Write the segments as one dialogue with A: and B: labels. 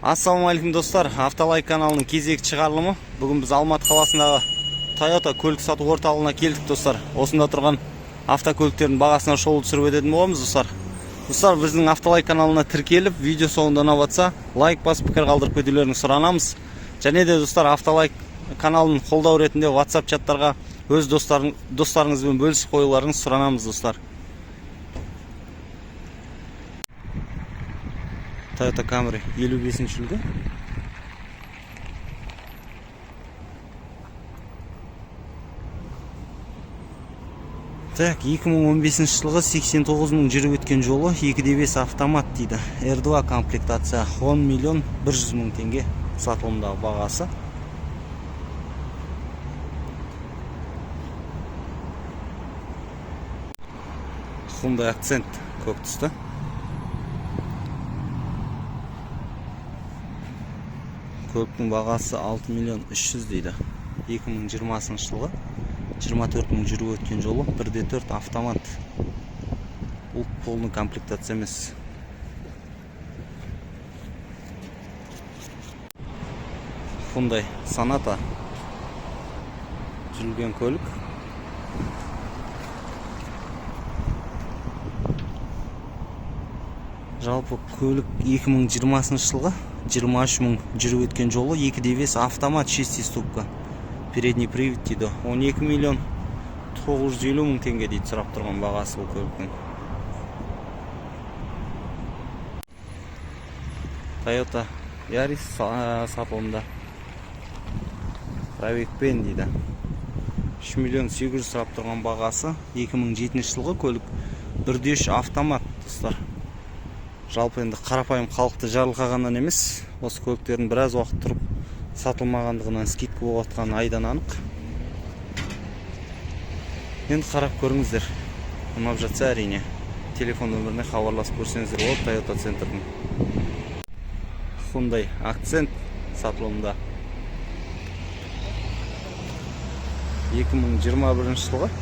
A: Ассалаумағалейкум, достар! Автолайк каналының кезекті шығарылымы. Бүгін біз Алматы қаласындағы Тойота көлік сату орталығына келдік, достар. Осында тұрған автокөліктердің бағасына шолу түсіріп өтетін боламыз, достар. Достар, біздің Автолайк каналына тіркеліп, видео соңында ұнап жатса, лайк басып, пікір қалдырып кетулеріңізді сұранамыз. Және де, достар, Автолайк каналын қолдау ретінде WhatsApp чаттарға өз достарыңызбен бөлісіп қоюларыңызды сұранамыз, достар. Toyota Camry, 55 үлгі. Так, 2015 жылғы, 89 мың жүріп өткен жолы, 2.5 автомат дейді. R2 комплектация, 10 миллион 100 мың теңге сатылымдағы бағасы. Hyundai Accent, көк түсті. Көліктің бағасы 6 миллион 300 дейді. 2020 жылғы, 24 мың жүріп өткен жолы, 1.4 автомат. Бұл полный комплектация емес. Hyundai Sonata, жүрілген көлік. Жалпы көлік 2020 жылғы, 23 мың жүріп өткен жолы, 2.5 автомат, шестиступка, передний привод дейді. 12 миллион 950 мың теңге дейді сұрап тұрған бағасы бұл көліктің. Toyota Yaris сатылымда, пробегпен дейді. 3 миллион 800 сұрап тұрған бағасы. 2007 жылғы көлік, 1.3 автомат, достар. Жалпы енді қарапайым халықты жарылқағаннан емес, осы көліктердің біраз уақыт тұрып сатылмағандығынан скидка болып жатқаны айдан анық. Енді қарап көріңіздер, ұнап жатса, әрине, телефон нөміріне хабарласып көрсеңіздер болады Тойота центрдің. Hyundai Accent сатылымда, 2021 жылғы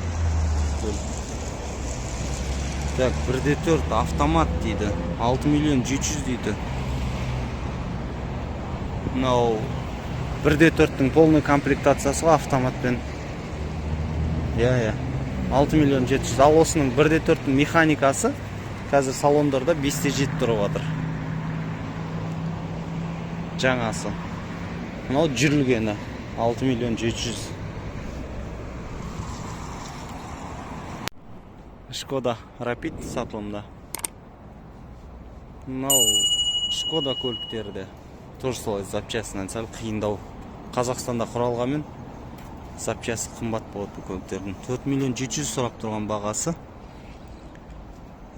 A: көлік. Так, 1.4 автомат дейді, 6 миллион 700 дейді. Мынау 1.4-тің полный комплектациясы ғой автоматпен. Иә, 6 миллион 700. Ал осының 1.4-тің механикасы қазір салондарда 5.7 тұрып жатыр. Жаңасы. Мынау жүрілгені 6 миллион 700. Шкода Rapid сатылымда. Мынау Шкода көліктері де тоже солай, запчастынан сәл қиындау. Қазақстанда құралғанмен, запчасты қымбат болады бұл көліктердің. 4 миллион 700 сұрап тұрған бағасы.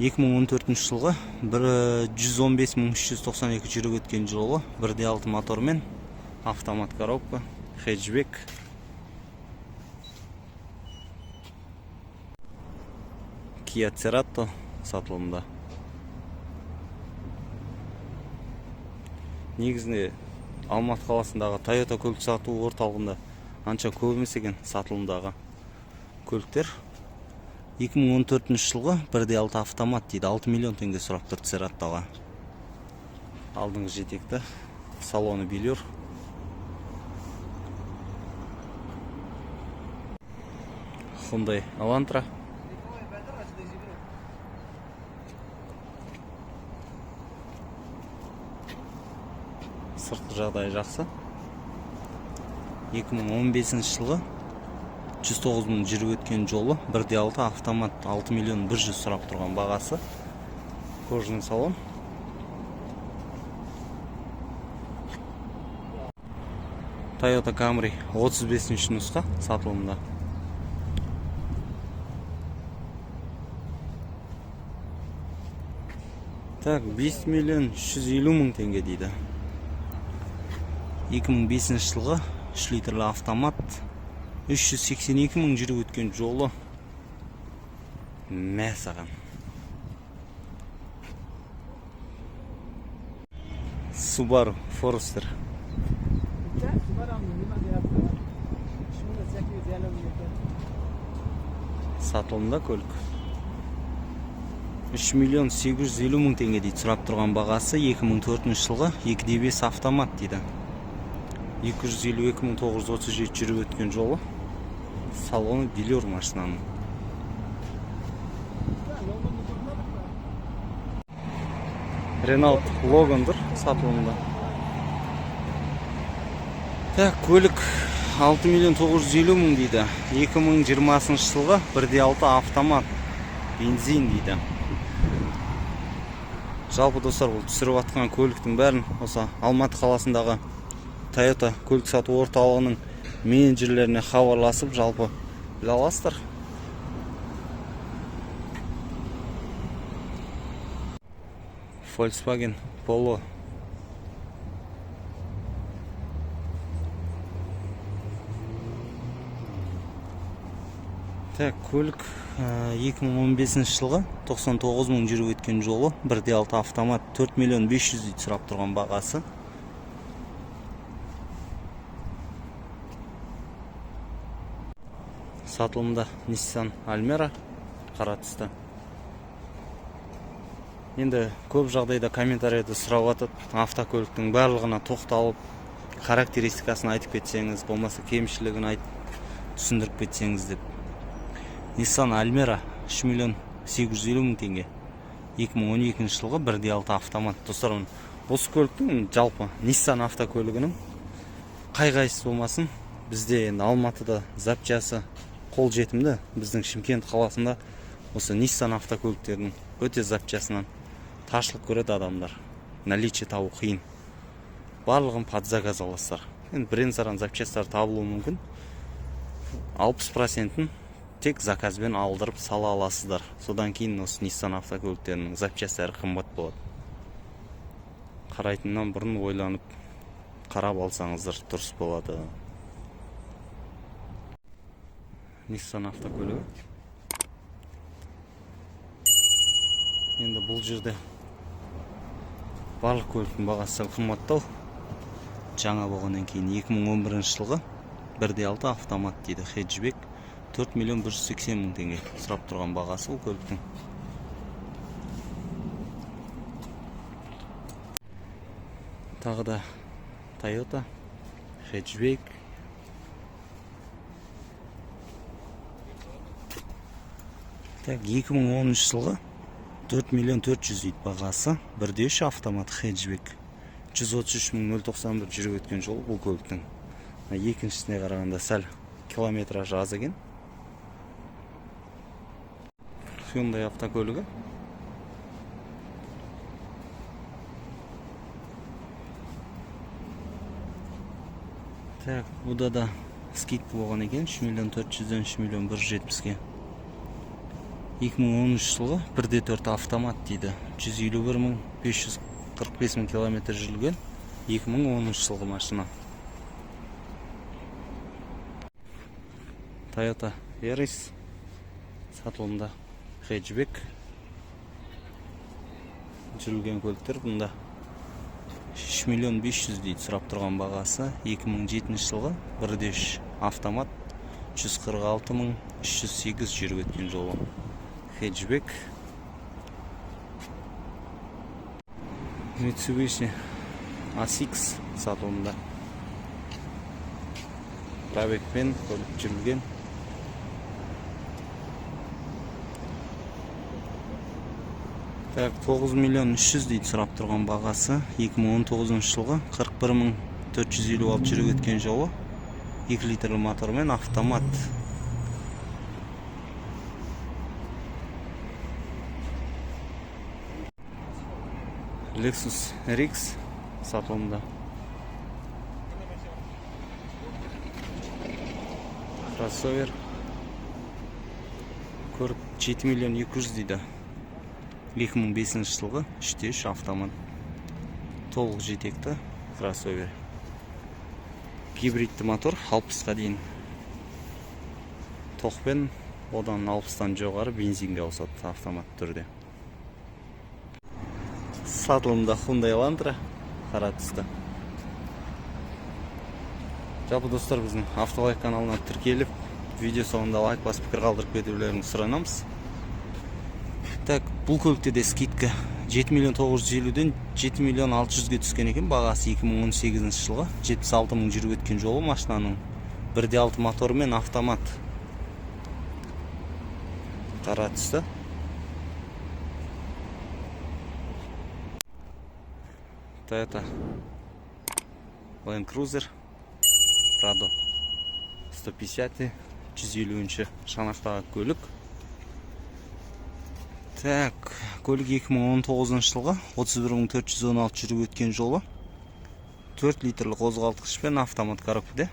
A: 2014 жылғы, 115 мың 392 жүріп өткен жолы, 1.6 мотормен, автомат коробка, хэтчбек. Kia Cerato сатылымда. Негізінде Алматы қаласындағы Toyota көлік сату орталығында анша көп емес екен сатылымдағы көліктер. 2014 жылғы, 1.6 автомат дейді, 6 миллион теңге сұрап тұр Cerattoға. Алдыңғы жетекті, салоны велюр. Hyundai Elantra. Сыртқы жағдайы жақсы. 2015 жылғы, 109 мың жүріп өткен жолы, 1.6 автомат, 6 миллион 100 сұрап тұрған бағасы. Кожаный салон. Toyota Camry, 35 нұсқа сатылымда. Так, 5 миллион 350 мың теңге дейді. 2005 жылғы, 3 литрлі автомат, 382 мың жүріп өткен жолы. Мә саған. Subaru Forester. Сатылымда көлік. 3 миллион 850 мың теңге дейді сұрап тұрған бағасы. 2004 жылғы, 2.5 автомат дейді. 252 937 жүріп өткен жолы. Салоны велюр машинаның. Renault Logan тұр сатылымда. Так, көлік 6 миллион 950 мың дейді. 2020 жылғы, 1.6 автомат, бензин дейді. Жалпы, достар, бұл түсіріп жатқан көліктің бәрін осы Алматы қаласындағы Toyota көлік сату орталығының менеджерлеріне хабарласып, жалпы біле аласыздар. Volkswagen Polo. Так, көлік 2015 жылғы, 99 мың жүріп өткен жолы, 1.6 автомат, 4 миллион 500 дейді сұрап тұрған бағасы. Сатылымда Nissan Almera қара түсті. Енді көп жағдайда комментарийде сұрап жатады, автокөліктің барлығына тоқталып, характеристикасын айтып кетсеңіз, болмаса кемшілігін айтып түсіндіріп кетсеңіз деп. Nissan Almera 3 миллион 850 мың теңге. 2012 жылғы, 1.6 автомат. Достар, осы көліктің, жалпы Nissan автокөлігінің қай қайсысы болмасын, бізде енді Алматыда запчасы қолжетімді, біздің Шымкент қаласында осы Nissan автокөліктерінің өте запчасынан таршылық көреді адамдар. Наличие табу қиын. Барлығын под заказ аласыздар. Енді бірен саран запчастар табылуы мүмкін. 60 процентін тек заказбен алдырып сала аласыздар. Содан кейін осы Nissan автокөліктерінің запчастары қымбат болады. Қарайтыннан бұрын ойланып қарап алсаңыздар дұрыс болады. Nissan автокөлігі. Енді бұл жерде барлық көліктің бағасы сәл қымбаттау. Жаңа болғаннан кейін. 2011 жылғы, 1.6 автомат дейді, хэтчбек, 4 миллион 180 мың теңге сұрап тұрған бағасы бұл көліктің. Тағы да Toyota хэтчбек. Так, 2010 жылғы, 4 миллион 400 дейді бағасы, 1.3 автомат, хэтчбек, 133 мың 091 жүріп өткен жол бұл көліктің. Мына екіншісіне қарағанда сәл километражы аз екен. Hyundai автокөлігі. Так, бұда да скидка болған екен, 3 миллион 400-ден 3 миллион 170-ке. 2013 жылғы, 1.4 автомат дейді. 151 мың 545 мың километр жүрген 2013 жылғы машина. Toyota Yaris сатылымда, хэтчбек. Жүрілген көліктер бұнда. 3 миллион 500 дейді сұрап тұрған бағасы. 2007 жылғы, 1.3 автомат, 146 мың 308 жүріп өткен жолы. Хэтчбек. Mitsubishi ASX сатылымда. Пробегпен көлік жүрілген. Так, 9 миллион 300 дейді сұрап тұрған бағасы. 2019 жылғы, 41 мың 456 жүріп өткен жолы. 2 литрлі мотормен, автомат. Lexus RX сатылымда. Кроссовер. Көлік 7 миллион 200 дейді. 2005 жылғы, 3.3 автомат. Толық жетекті кроссовер. Гибридті мотор, 60-қа дейін тоқпен, одан 60-тан жоғары бензинге ауысады автомат түрде. Сатылымда Hyundai Elantra қара түсті. Жалпы, достар, біздің Автолайк каналына тіркеліп, видео соңында лайк басып, пікір қалдырып кетулеріңізді сұранамыз. Так, Бұл көлікте де скидка, 7 миллион 950-ден 7 миллион 600-ге түскен екен бағасы. 2018 жылғы, 76 мың жүріп өткен жолы машинаның, 1,6 мотормен, автомат, қара түсті. Toyota Land Cruiser Prado 150, 150 шанақтағы көлік. Так, көлік 2019 жылғы, 31416 жүріп өткен жолы, 4 литрлі қозғалтқышпен, автомат коробкада.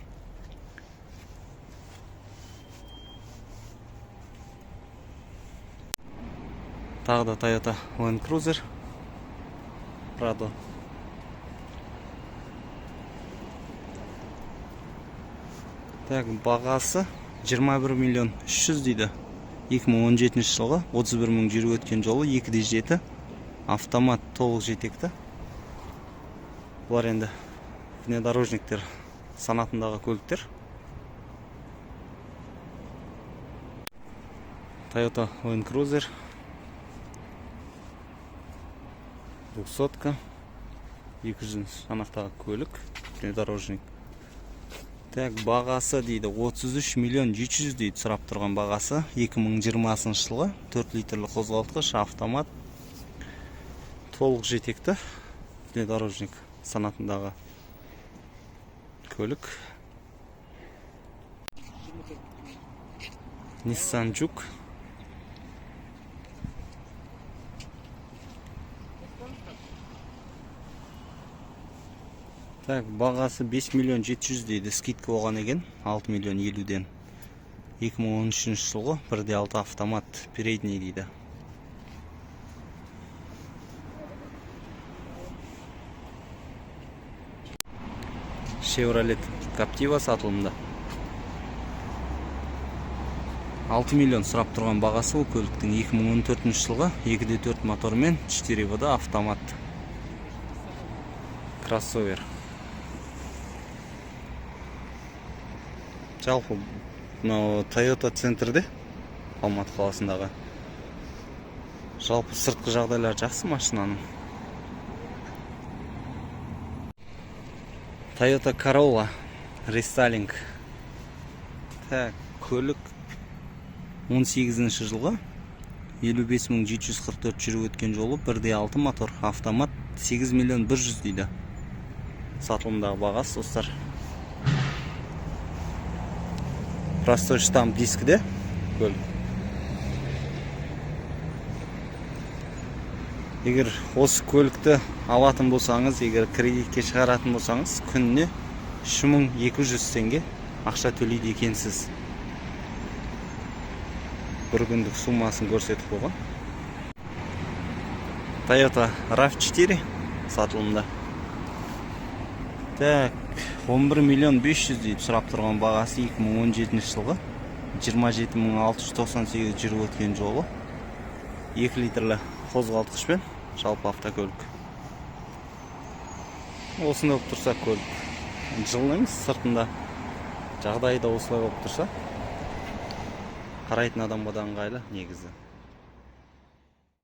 A: Тағы да Toyota Land Cruiser Prado. Так, бағасы 21 миллион 300 дейді. 2017 жылғы, 31 мың жүріп өткен жолы, 2,7 автомат, толық жетекті. Бұлар енді внедорожниктер санатындағы көліктер. Toyota Land Cruiser двухсотка, 200 шанақтағы көлік, внедорожник. Так, бағасы дейді 33 миллион 700 дейді сұрап тұрған бағасы. 2020 жылғы, 4 литрлі қозғалтқыш, автомат, толық жетекті, внедорожник санатындағы көлік. Nissan Juke. Так, бағасы 5 миллион 700 дейді, скидка болған екен, 6 миллион 50-ден. 2013 жылғы, 1,6 автомат, передний дейді. Chevrolet Captiva сатылымда. 6 миллион сұрап тұрған бағасы ол көліктің. 2014 жылғы, 2,4 мотормен, 4 ВД, автомат, кроссовер. Жалпы мынау Toyota центрде, Алматы қаласындағы, жалпы сыртқы жағдайлары жақсы машинаның. Toyota Corolla рестайлинг. Так, көлік 18 жылғы, 55744 жүріп өткен жолы, 1,6 мотор, автомат, 8 миллион 100 дейді сатылымдағы бағасы, достар. Простой штамп дискіде көлік. Егер осы көлікті алатын болсаңыз, егер кредитке шығаратын болсаңыз, күніне 3200 теңге ақша төлейді екенсіз. Бір күндік суммасын көрсетіп қойған. Toyota RAV4 сатылымда. Так, 11 миллион 500 дейді сұрап тұрған бағасы. 2017 жылғы, 27698 жүріп өткен жолы, 2 литрлі қозғалтқышпен, жалпы автокөлік осындай болып тұрса, көлік жылы емес, сыртында жағдайы да осылай болып тұрса, қарайтын адамға да ыңғайлы негізі.